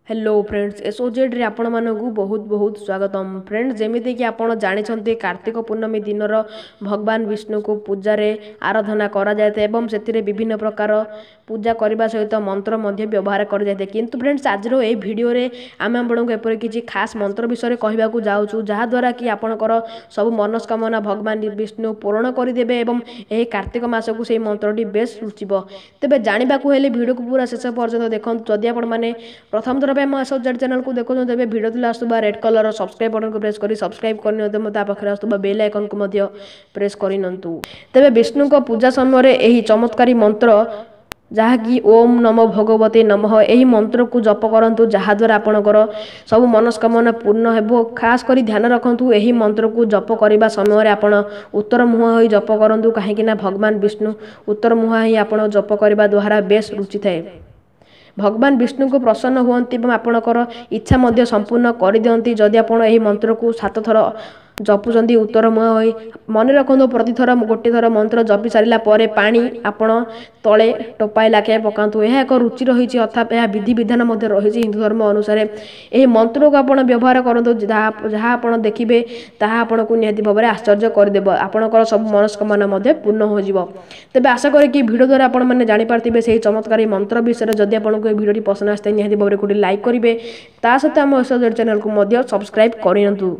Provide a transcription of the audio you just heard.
Hello friends, ଏସ୍ଓଜେଡ଼୍ରେ ଆପଣମାନଙ୍କୁ ବହୁତ ବହୁତ ସ୍ୱାଗତମ। ଫ୍ରେଣ୍ଡସ୍, ଯେମିତିକି ଆପଣ ଜାଣିଛନ୍ତି, କାର୍ତ୍ତିକ ପୂର୍ଣ୍ଣମୀ ଦିନର ଭଗବାନ ବିଷ୍ଣୁଙ୍କୁ ପୂଜାରେ ଆରାଧନା କରାଯାଇଥାଏ ଏବଂ ସେଥିରେ ବିଭିନ୍ନ ପ୍ରକାର ପୂଜା କରିବା ସହିତ ମନ୍ତ୍ର ମଧ୍ୟ ବ୍ୟବହାର କରାଯାଇଥାଏ। କିନ୍ତୁ ଫ୍ରେଣ୍ଡସ୍, ଆଜିର ଏହି ଭିଡ଼ିଓରେ ଆମେ ଆପଣଙ୍କୁ ଏପରି କିଛି ଖାସ୍ ମନ୍ତ୍ର ବିଷୟରେ କହିବାକୁ ଯାଉଛୁ, ଯାହାଦ୍ୱାରା କି ଆପଣଙ୍କର ସବୁ ମନସ୍କାମନା ଭଗବାନ ବିଷ୍ଣୁ ପୂରଣ କରିଦେବେ ଏବଂ ଏହି କାର୍ତ୍ତିକ ମାସକୁ ସେହି ମନ୍ତ୍ରଟି ବେଶ ରୁଚିବ। ତେବେ ଜାଣିବାକୁ ହେଲେ ଭିଡ଼ିଓକୁ ପୁରା ଶେଷ ପର୍ଯ୍ୟନ୍ତ ଦେଖନ୍ତୁ। ଯଦି ଆପଣମାନେ ପ୍ରଥମ ଥର ପାଇଁ ଆମ ଏସ୍ଓଜେଡ଼୍ ଚ୍ୟାନେଲକୁ ଦେଖୁଛନ୍ତି, ତେବେ ଭିଡ଼ିଓ ତଳେ ଆସୁଥିବା ରେଡ୍ କଲର୍ର ସବସ୍କ୍ରାଇବ୍ ବଟନ୍କୁ ପ୍ରେସ୍ କରି ସବସ୍କ୍ରାଇବ୍ କରିନିଅନ୍ତୁ ଏବଂ ତା ପାଖରେ ଆସୁଥିବା ବେଲ୍ ଆଇକନ୍କୁ ମଧ୍ୟ ପ୍ରେସ୍ କରିନିଅନ୍ତୁ। ତେବେ ବିଷ୍ଣୁଙ୍କ ପୂଜା ସମୟରେ ଏହି ଚମତ୍କାରୀ ମନ୍ତ୍ର, ଯାହାକି ଓମ୍ ନମୋ ଭଗବତେ ନମଃ, ଏହି ମନ୍ତ୍ରକୁ ଜପ କରନ୍ତୁ, ଯାହାଦ୍ୱାରା ଆପଣଙ୍କର ସବୁ ମନସ୍କାମନା ପୂର୍ଣ୍ଣ ହେବ। ଖାସ୍ କରି ଧ୍ୟାନ ରଖନ୍ତୁ, ଏହି ମନ୍ତ୍ରକୁ ଜପ କରିବା ସମୟରେ ଆପଣ ଉତ୍ତର ମୁହାଁ ହୋଇ ଜପ କରନ୍ତୁ, କାହିଁକିନା ଭଗବାନ ବିଷ୍ଣୁ ଉତ୍ତର ମୁହାଁ ହୋଇ ଆପଣ ଜପ କରିବା ଦ୍ୱାରା ବେଶ ରୁଚିଥାଏ। ଭଗବାନ ବିଷ୍ଣୁଙ୍କୁ ପ୍ରସନ୍ନ ହୁଅନ୍ତି ଏବଂ ଆପଣଙ୍କର ଇଚ୍ଛା ମଧ୍ୟ ସମ୍ପୂର୍ଣ୍ଣ କରିଦିଅନ୍ତି। ଯଦି ଆପଣ ଏହି ମନ୍ତ୍ରକୁ 7 ଥର ଜପୁଛନ୍ତି ଉତ୍ତର ମୁହାଁ ହୋଇ, ମନେ ରଖନ୍ତୁ, ପ୍ରତିଥର ଗୋଟିଏ ଥର ମନ୍ତ୍ର ଜପି ସାରିଲା ପରେ ପାଣି ଆପଣ ତଳେ ଟୋପାଏ ଲାଖେ ପକାନ୍ତୁ। ଏହା ଏକ ରୁଚି ରହିଛି, ଅର୍ଥାତ୍ ଏହା ବିଧିବିଧାନ ମଧ୍ୟ ରହିଛି ହିନ୍ଦୁ ଧର୍ମ ଅନୁସାରେ। ଏହି ମନ୍ତ୍ରକୁ ଆପଣ ବ୍ୟବହାର କରନ୍ତୁ, ଯାହା ଆପଣ ଦେଖିବେ ତାହା ଆପଣଙ୍କୁ ନିହାତି ଭାବରେ ଆଶ୍ଚର୍ଯ୍ୟ କରିଦେବ, ଆପଣଙ୍କର ସବୁ ମନସ୍କାମନା ମଧ୍ୟ ପୂର୍ଣ୍ଣ ହୋଇଯିବ। ତେବେ ଆଶା କରେ କି ଭିଡ଼ିଓ ଦ୍ୱାରା ଆପଣମାନେ ଜାଣିପାରିଥିବେ ସେହି ଚମତ୍କାରୀ ମନ୍ତ୍ର ବିଷୟରେ। ଯଦି ଆପଣଙ୍କୁ ଏହି ଭିଡ଼ିଓଟି ପସନ୍ଦ ଆସିଥାଏ, ନିହାତି ଭାବରେ ଗୋଟିଏ ଲାଇକ୍ କରିବେ, ତା ସହିତ ଆମ ଏସ୍ଓଜେଡ଼୍ ଚ୍ୟାନେଲକୁ ମଧ୍ୟ ସବସ୍କ୍ରାଇବ୍ କରିନିଅନ୍ତୁ।